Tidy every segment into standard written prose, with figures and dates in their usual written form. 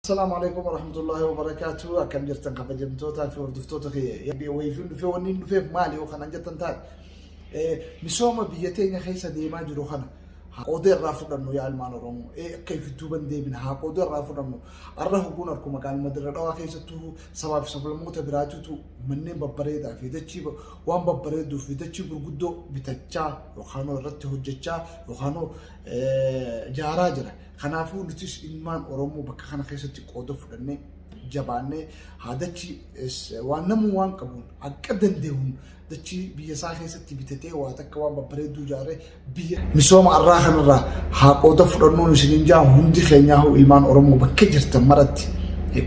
Assalaamu alaikum warahmatullahi wabarakatuh. Akkam jirtan kabajamtootaa fi hordoftoota kiyya. Wayifiin dhufee wanni hin dhufeef maali yoo kanan jettan taate. Misooma biyya teenya keessa deemaa jiru kana haa qooda irraa fudhannu yaa ilmaan Oromoo. Akka ifi duuban deebina haa qooda irraa fudhannu. Arra hubuun harkuma magaaluma Dirra Dhawaa keessattuu sabaa fi sablammoota biraatitu manneen babbareedaa fi dachii waan babbareedduu fi dachii gurguddoo bitachaa yookaan irratti hojjechaa yookaan ijaaraa jira. Kanaafuu nutis ilmaan Oromoo bakka kana keessatti qooda fudhannee jabaannee haa dachii waan namuu waan qabuun akka danda'uun dachii biyya isaa keessatti bitatee waa takka waan babbareedduu ijaaree biyya misooma arraa kanarraa haa qooda fudhannuun isiniin jaa hundi keenyaa ilmaan Oromoo bakka jirtan maratti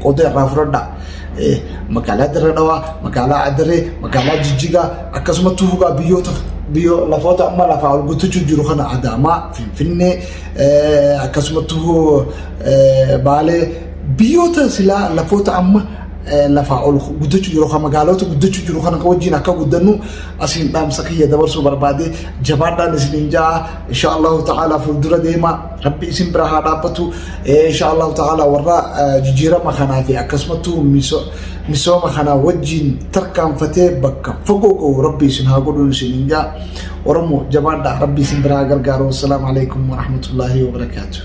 qooda irraa fudhadhaa. Magaalaa Dirra Dhawaa, magaalaa Adaree, magaalaa Jijjigaa akkasumatti hugaa biyyoota biyyoo lafoota amma lafaa ol guuttachuu jiru kana Adaamaa, Finfinnee akkasumatti Baalee biyyoota silaa lafoota amma lafaa ol guddachuu jiru kan magaalota guddachuu jiru kana wajjin akka guddannu asiin dhaamsa kiyya dabarsuu barbaade jabaadhaan isiniin ja'a insha Allahu ta'ala fuuldura deema rabbi isin bira haa dhaabbatu insha Allahu ta'ala warra jijjiirama kanaa fi akkasumattuu misooma kanaa wajjin tarkaanfatee bakka fagoo ga'u rabbi isin haa godhuun isiniin ja'a Oromoo jabaadhaa rabbi isin bira haa gargaaru assalaamu alaikum warahmatullaahi wabarakaatu.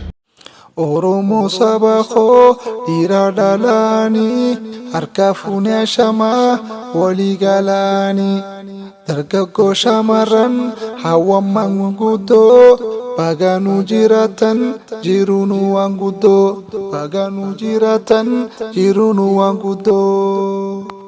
Oromoo saba koo dhiira dhalaanii harka fuunee ashamaa walii galaanii dargaggoo shamarran hawwan manguddoo baganuu jiraatan jiruun waan guddoo baganuu jiraatan jiruun waan guddoo.